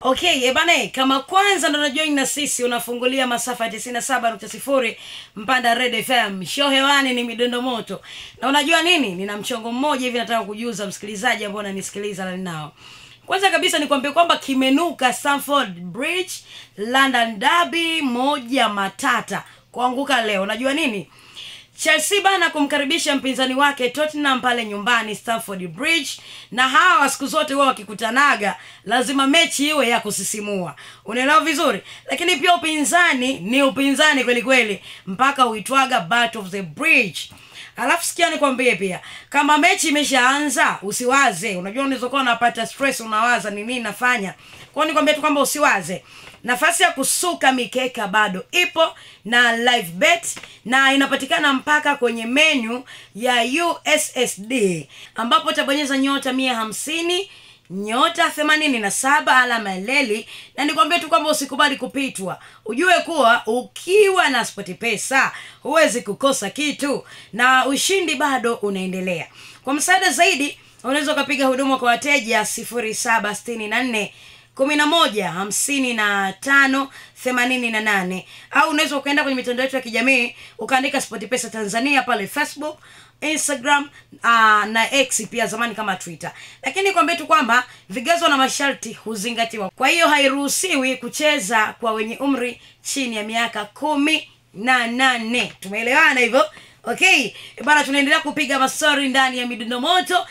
Okay, ebane, kama kwanza ndo unajoin na sisi, unafungulia masafa ya 97.0 Mpanda Red FM. Show hewani ni Midundo Moto. Na unajua nini? Nina mchongo mmoja hivi nataka kujuza msikilizaji ambao unanisikiliza na ninao. Kwanza kabisa nikwambie kwamba kimenuka Stamford Bridge, London Derby moja matata kuanguka leo. Unajua nini? Chelsea bana kumkaribisha mpinzani wake Tottenham pale nyumbani Stamford Bridge, na hawa siku zote wao wakikutanaga lazima mechi iwe ya kusisimua. Unaelewa vizuri? Lakini pia upinzani ni upinzani kweli kweli, mpaka uitwaga Battle of the Bridge. Alafu sikia nikwambie pia, kama mechi imeshaanza usiwaze. Unajua unaweza kuwa unapata stress, unawaza ni nini nafanya. Kwa hiyo nikwambie tu kwamba usiwaze. Nafasi ya kusuka mikeka bado ipo na live bet, na inapatikana mpaka kwenye menu ya USSD, ambapo utabonyeza nyota 150 nyota 87 alama ya leli. Na nikwambie tu kwamba usikubali kupitwa. Ujue kuwa ukiwa na SportPesa huwezi kukosa kitu, na ushindi bado unaendelea. Kwa msaada zaidi unaweza ukapiga huduma kwa wateja 0764 11 55 88, au unaweza ukaenda kwenye mitandao yetu ya kijamii ukaandika SportPesa Tanzania pale Facebook, Instagram, na X pia zamani kama Twitter. Lakini nikwambie tu kwamba vigezo na masharti huzingatiwa. Kwa hiyo hairuhusiwi kucheza kwa wenye umri chini ya miaka 18. Tumeelewana hivyo? Okay, bana, tunaendelea kupiga mastori ndani ya Midundo Moto.